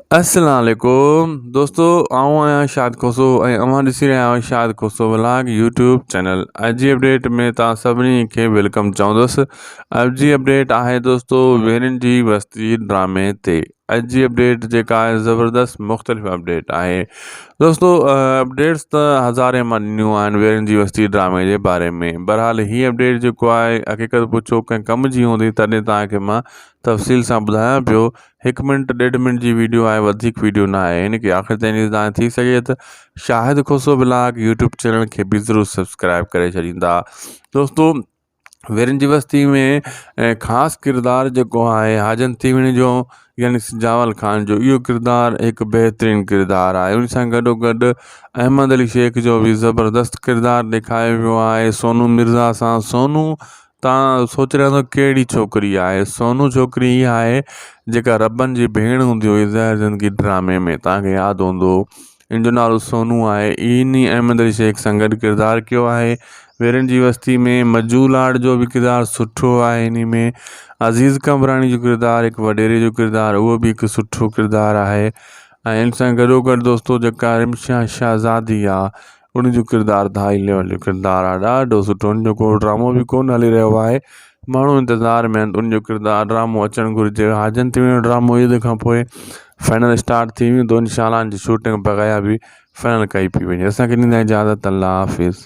السلام عليڪم دوستو آئون آهيان شاهد کوسو ۽ اوهان ڏسي رهيا آهيو Shahid Khoso vlog YouTube channel اڄ جي اپڊيٽ ۾ توهان سڀني کي welcome چوندس اڄ جي اپڊيٽ آهي دوستو ويرين جي وستي ڊرامي تي اڄ جي اپڊيٽ جيڪا آهي زبردست مختلف اپڊيٽ آهي دوستو اپڊيٽس ته هزارين مان ڏنيون آهن ويرين جي وستي ڊرامي جي باري ۾ بهرحال هي اپڊيٽ جيڪو آهي حقيقت پڇو ڪنهن ڪم جي هوندي تڏهن توهان کي مان تفصيل سان ٻڌايان پيو هڪ منٽ ڏيڍ منٽ جي ويڊيو آهي وڌيڪ ويڊيو نه آهي ان کي آخر تائين ڏسندا ٿي سگهي ته Shahid Khoso vlog YouTube channel کي به ضرور سبسڪرائب ڪري ڇڏيندا دوستو ويرن جي وستي ۾ خاص ڪردار جيڪو آهي حاجن تيوڻي جو يعني سجاول خان جو اهو ڪردار هڪ بهترين ڪردار آهي ان سان گڏو گڏ احمد علي شيخ جو به زبردست ڪردار ڏيکاريو ويو آهي سونو مرزا سان سونو تان سوچي رهيا هوندا ڪهڙي ڇوڪري آهي سونو ڇوڪري اها آهي جيڪا ربن جي ڀيڻ هوندي هئي زهر زندگي ڊرامي ۾ توهان کي ياد هوندو ان جو نالو سونو آهي ان ئي احمد علي شيخ سان گڏ ڪردار ڪيو آهي ويرن جي وستي ۾ مجو لاڙ جو به ڪردار سٺو آهي ان ۾ عزيز قمبراڻي جو ڪردار هڪ وڏيري جو ڪردار اهو به هڪ سٺو ڪردار آهي ۽ ان سان گڏو گڏ دوستو جيڪا رمشا شهزادي آهي ان جو ڪردار ته هائي ليول جو ڪردار آهي ڏاڍو سٺو ان جو ڪو ڊرامو به ڪونه هلي رهيو آهي ماڻهو انتظار ۾ آهن ته ان جو ڪردار ڊرامو اچڻ گهرجي حاجن تي ويو ڊرامو عيد کان پوءِ فائنل اسٽارٽ ٿي ويندو انشاء الله ان جي شوٽنگ بغيا به فائنل ڪئي پئي وڃي اسانکي ڏيندا اجازت الله حافظ.